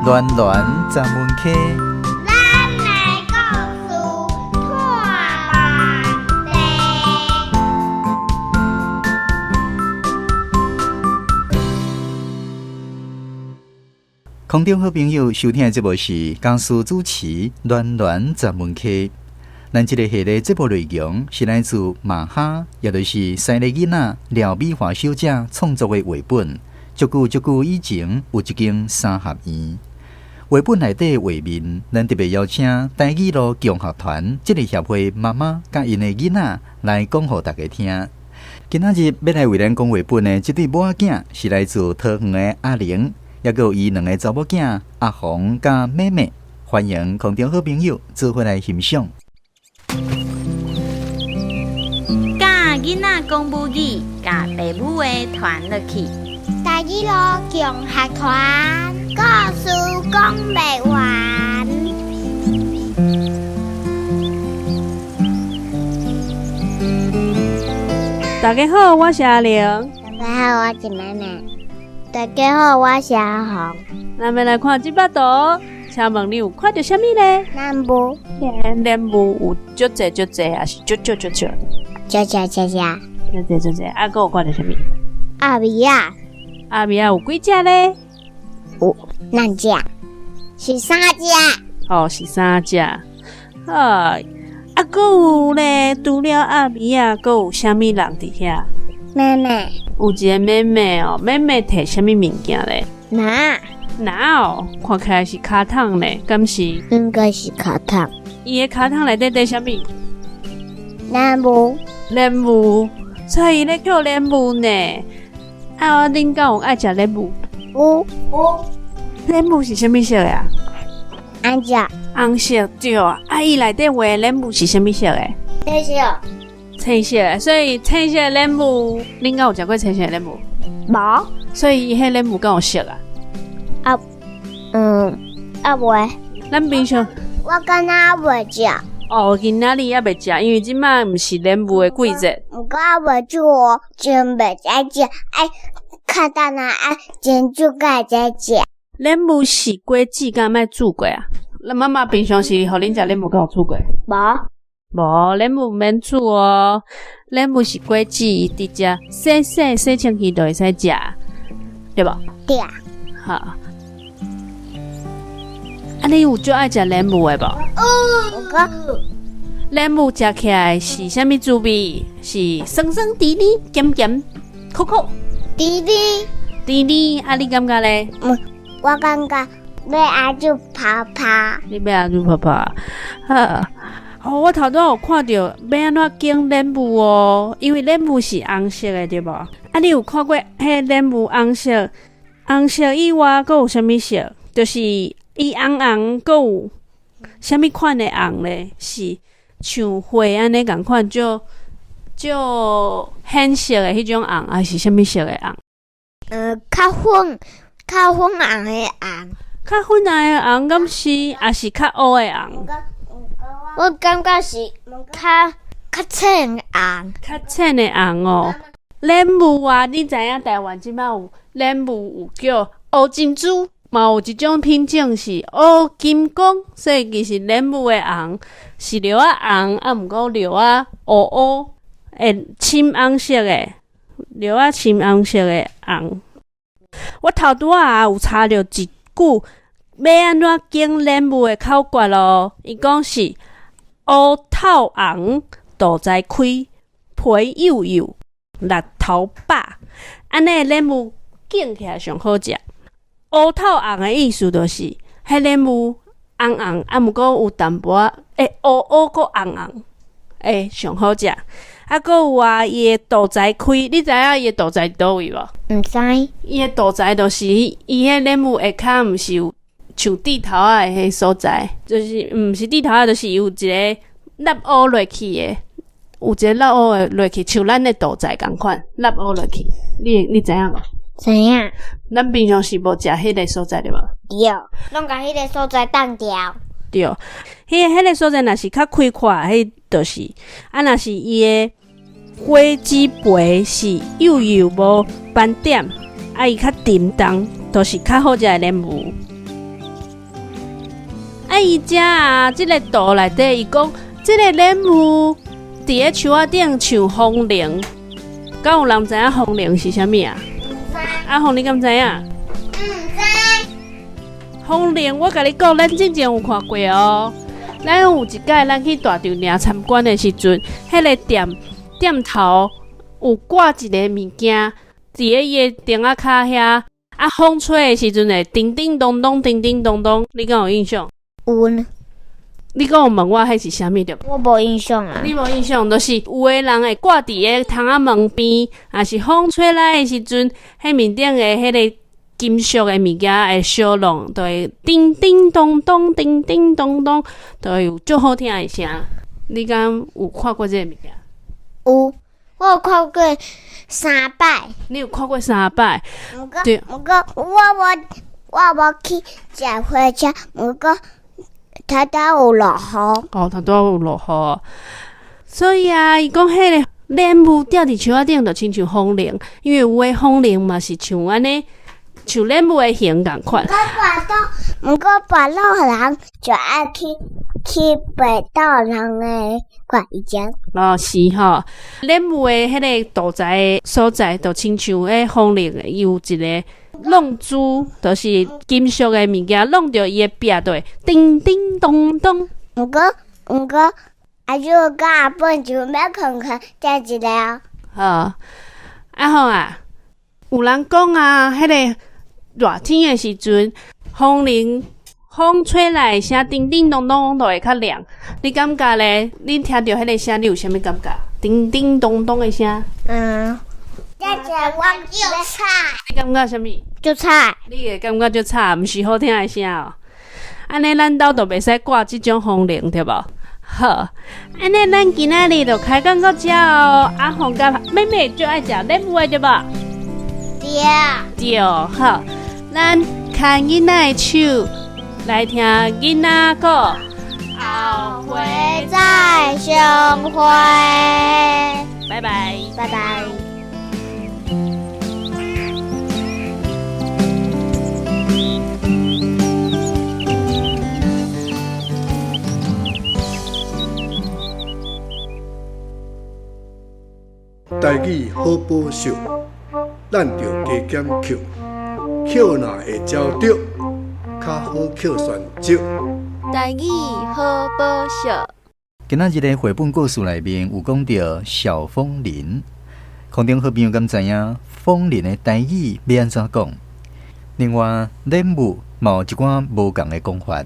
暖暖十门溪。咱的故事拖慢地。空中好朋友收聽的節目是江蘇主持暖暖十門溪。咱這個系列節目內容是來自馬哈，也就是西麗囡仔廖美華小姐創作的繪本。足久足久以前，有一間三合院。繪本內底畫面，咱特別邀請台語路共學團這个協會媽媽佮𪜶的囡仔來講予大家聽。今仔日欲來為咱講繪本的這對母仔囝是來自桃園的阿玲，猶閣有伊兩个查某囝阿紅佮妹妹。歡迎空中好朋友做伙來欣賞。教囡仔講母語，共爸母的傳落去。台語路共學團，故事講袂完。大家好，我是阿玲。大家好，我是妹妹。大家好，我是阿紅。咱欲來看這幅圖，請問你有看著啥物咧？蓮霧。蓮霧有足濟足濟，抑是足少足少？少少少少。足濟足濟，啊，閣有看著啥物？鴨仔。鴨仔有幾隻咧？有兩隻，是三隻。哦，是三隻。啊，啊，閣有咧？除了鴨仔，閣有啥物人佇遐？妹妹。有一个妹妹哦，妹妹提啥物物件咧？籃。籃哦，看起來是跤桶咧，敢是？應該是跤桶。伊的跤桶內底綴啥物？蓮霧。蓮霧，所以伊咧抾蓮霧呢。啊，恁敢有愛食蓮霧？有。有。蓮霧是啥物色的啊？紅色。紅色對啊。啊，伊內底畫的蓮霧是啥物色的？青色。青色的，所以青色的蓮霧，恁敢有食過青色的蓮霧？無。所以伊彼蓮霧敢有色啊？啊，啊袂。咱平常。我敢若猶未食。哦，今仔日猶未食，因為這擺毋是蓮霧的季節。毋過猶未煮哦，真袂使食，愛較等下愛煎煮才會使食。蓮霧是果子，敢愛煮過啊？咱媽媽平常時予恁食蓮霧，敢有煮過？無。無，蓮霧毋免煮哦。蓮霧是果子，直接洗洗洗清氣就會使食，對無？對啊。好。啊，你有足愛食蓮霧的無？有。蓮霧食起來是啥物滋味？是酸酸甜甜、鹹鹹、苦苦。甜甜。甜甜，啊，你感覺咧？我感覺欲愛就泡泡。你欲愛就泡泡。好，哦，我頭拄有看著欲按怎揀蓮霧哦，因為蓮霧是紅色的，對無？啊，你有看過彼蓮霧紅色？紅色以外，閣有啥物色？就是伊紅紅，閣有啥物款的紅咧？是像花按呢仝款，足足顯色的彼種紅，抑是啥物色的紅？較粉，較粉紅的紅。較粉紅的紅，敢是？抑是較烏的紅？我感覺是較較淺的紅。較淺的紅哦。蓮霧啊，你知影台灣這擺有蓮霧有叫烏珍珠，嘛有一種品種是烏金剛，所以其實蓮霧的紅是著仔紅，啊，毋過著仔烏烏，會深紅色的，著仔深紅色的紅。我頭拄仔有查著一句欲按怎揀蓮霧的口訣咯，伊講是烏透紅，肚臍開，皮幼幼，力頭飽，按呢蓮霧揀起來上好食。烏透紅的意思就是，彼蓮霧紅紅，啊，毋過有淡薄仔會烏烏閣紅紅，會上好食。啊，閣有啊，伊的肚臍開，你知影伊的肚臍佇佗位無？毋知。伊的肚臍就是，伊彼蓮霧下跤毋是有像蒂頭仔的彼所在，就是毋是蒂頭仔，就是有一个凹凹落去的，有一个凹凹的落去，像咱的肚臍仝款，凹凹落去。你你知影無？知影。咱平常時無食彼个所在對無？對，攏共彼个所在擋掉。對，彼个所在若是較開闊，彼就是，啊，若是伊的果子皮是幼幼無斑點，啊，伊較沉重，就是較好食的蓮霧。啊，伊遮啊，這個圖內底伊講，這個蓮霧佇咧樹仔頂像風鈴，敢有人知影風鈴是啥物啊？阿鳳，你敢知影？毋知。風鈴，我共你講，咱之前有看過哦。咱有一擺，咱去大稻埕參觀的時陣，彼個店店頭有掛一个物件，佇咧伊的燈仔跤遐，啊，風吹的時陣會叮叮咚咚，叮叮咚咚，你敢有印象？有呢。你敢有問我彼是啥物著？我無印象啊。你無印象，就是有的人會掛佇咧窗仔門邊，若是風吹來的時陣，彼面頂的彼個金屬的物件會相弄，就會叮叮咚咚，叮叮咚咚，就會有足好聽的聲。你敢有看過這个物件？有，我有看過三擺。你有看過三擺？毋過，毋過我無，我無去坐火車，毋過拄拄有落雨。哦，拄拄有落雨。所以啊，伊講彼个蓮霧吊佇樹仔頂，就親像風鈴，因為有的風鈴嘛是像按呢，像蓮霧的形仝款。毋過跋落人就愛去跋倒人的看伊遮。哦，是吼，蓮霧的彼個肚臍的所在，就親像彼風鈴有一个弄珠，就是金屬的物件，弄著伊的壁就會叮叮咚咚。毋過，阿舅佮阿笨就欲睏睏，才一个哦。好，阿鳳啊，有人講啊，彼个熱天的時陣，風鈴風吹來的聲叮叮咚咚就會較涼。你感覺咧？你聽著彼个聲，你有啥物感覺？叮叮咚咚的聲。嗯。這個我就吵。你感覺啥物？就吵。你會感覺足吵，毋是好聽的聲哦。按呢，咱兜就袂使掛這種風鈴，對無？好，按呢，咱今仔日就開講到遮哦。阿鳳佮妹妹足愛食蓮霧的，對無？對。對，好，咱牽囡仔的手，來聽囡仔鼓，後回再相會。拜拜。拜拜。台語好寶秀，咱著加減抾，抾若會招著，較好抾旋石。台語好寶秀。今仔日的繪本故事內面有講著小風鈴，空中好朋友敢知影風鈴的台語欲按怎講？另外，蓮霧嘛有一寡無仝的講法。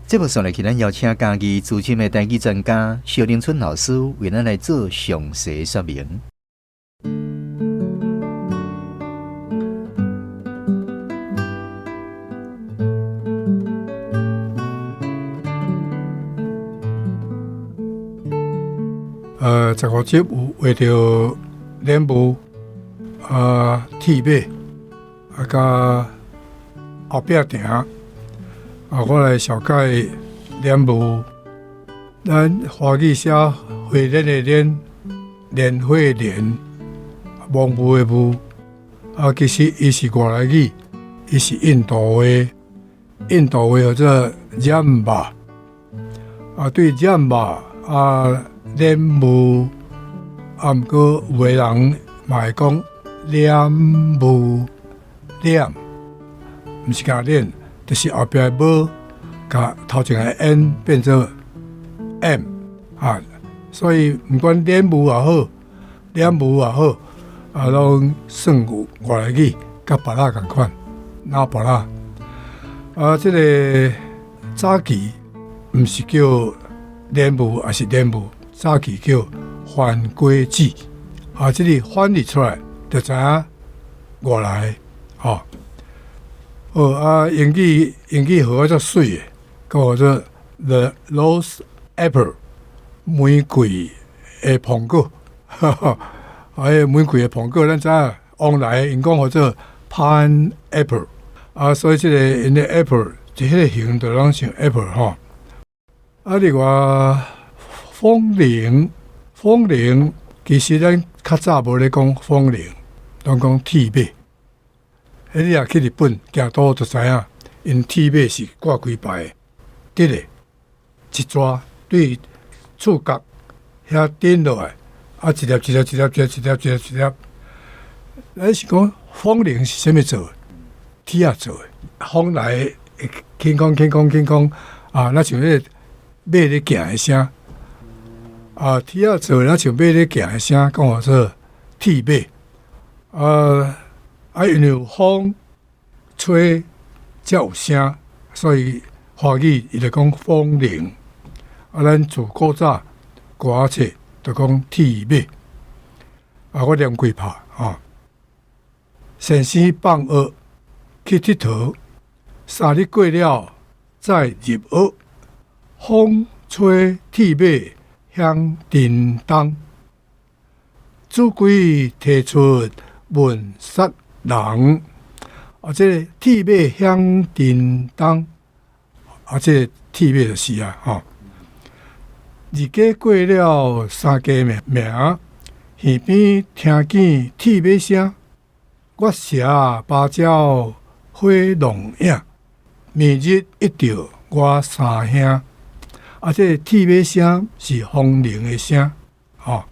節目紲落去，咱邀請嘉義資深的台語專家蕭玲春老師為咱來做詳細說明。 15集有畫著蓮霧啊，鐵馬啊，佮後壁埕啊，我來紹介蓮霧。咱華語寫火熱的蓮，蓮花蓮，蒙霧的霧啊，其實伊是外來語，伊是印度話，印度話叫做 Jamba 啊，對 Jamba 啊，蓮霧啊，毋過有的人嘛會講蓮霧，蓮，毋是共蓮，就是後壁的無，共頭前的 n 變做 m 啊，所以毋管蓮霧也好，蓮霧也好，啊，攏算有外來語，佮芭樂仝款，那芭樂。啊，這个早期毋是叫蓮霧，抑是蓮霧，早期叫番瓜子。啊，這个翻譯出來就知影外來吼。好啊，英語號仔足媠的，閣叫做 The Rose Apple，玫瑰的蘋果。哈哈，啊，彼玫瑰的蘋果，咱知影往來𪜶講號做 Pineapple。啊，所以這个𪜶的 apple 就彼个形就攏像 apple 吼。啊，另外風鈴，風鈴其實咱較早無咧講風鈴，攏講鐵馬。彼你若去日本行路就知影，𪜶鐵馬是掛幾排的，直的，一逝對厝角遐頂落來，啊，一粒一粒一粒一粒一粒一粒一粒。咱是講風鈴是啥物做的？鐵仔做的。風來會輕空輕空輕空啊，若像彼個馬咧行的聲。啊，鐵仔做的，若像馬咧行的聲，講號做鐵馬。啊啊，因為有風吹才有聲，所以華語伊就講風鈴。啊，咱自古早歌仔冊就講鐵馬。啊，我念幾拍啊。先生放學去𨑨迌，3日過了再入學。風吹鐵馬響叮當，子規提出問殺人。啊，這个鐵馬響叮當，啊，這个鐵馬就是啊，吼。二更過了三更暝，耳邊聽見鐵馬聲，月蛇芭蕉火弄影，明日一著我三兄。啊，這个鐵馬聲是風鈴的聲，吼。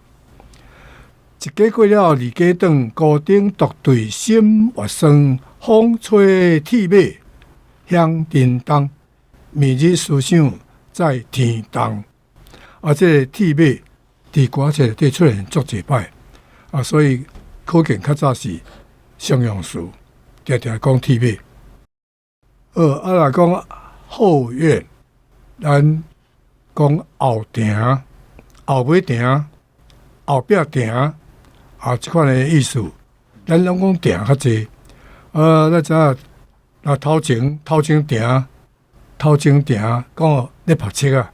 一更過了二更轉，孤燈獨對心越酸，風吹鐵馬響叮當，明日思想在天東。啊，這个鐵馬佇歌仔冊內底出現足濟擺，啊，所以可見較早是形容詞，定定講鐵馬。好，啊，若講後院，咱講後埕、後尾埕、後壁埕，啊，這款的意思，咱攏講埕較濟。啊，咱知影，若頭前頭前埕、頭前埕，講咧拍七仔，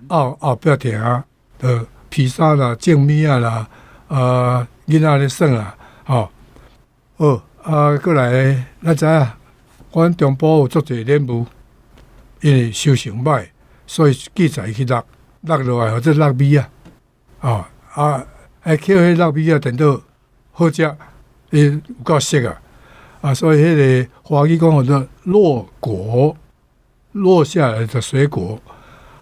後後壁埕，就披衫啦、種物仔啦，啊，囡仔咧耍啦，吼。好，啊，閣來，咱知影，阮中部有足濟蓮霧，因為收成歹，所以記載去落落落來，號做落米仔，哦，啊，啊，捡彼落米仔，顛倒好食，伊有夠熟啊，啊，所以彼个華語講號做落果，落下來的水果，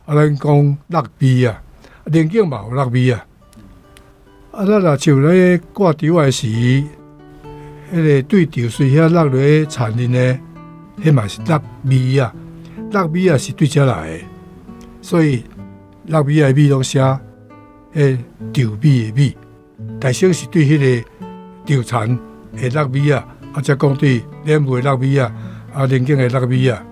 啊，咱講落米仔，龍井嘛有落米仔，啊，咱若像咧掛稻仔時，彼个對稻穗遐落落去田裡呢，彼嘛是落米仔，落米仔是對遮來的，所以落米仔的米攏寫彼稻米的米，大省是對彼个稻田的落米仔，啊，才講對蓮霧的落米仔，啊，龍井的落米仔。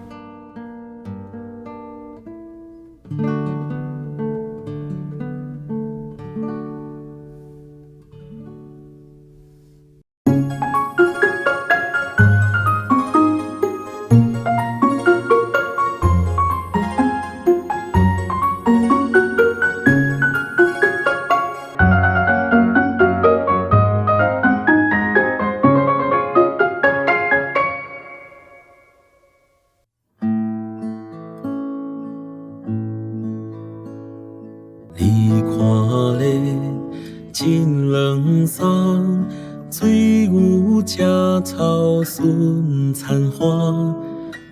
你看咧，真冷爽，水牛食草顺田花，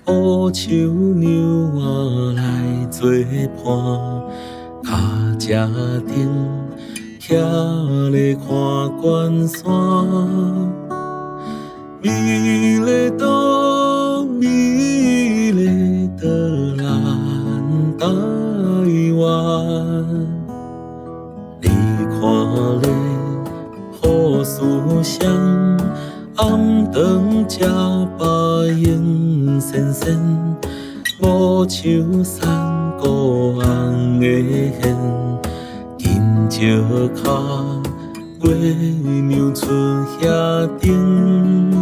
乌秋娘仔来做伴，跤車顶徛咧看關山，美麗的美麗的咱台灣。你看咧，好思想，暗頓食飽用仙仙，無手山孤紅的线，紧石跤，月娘出遐顶。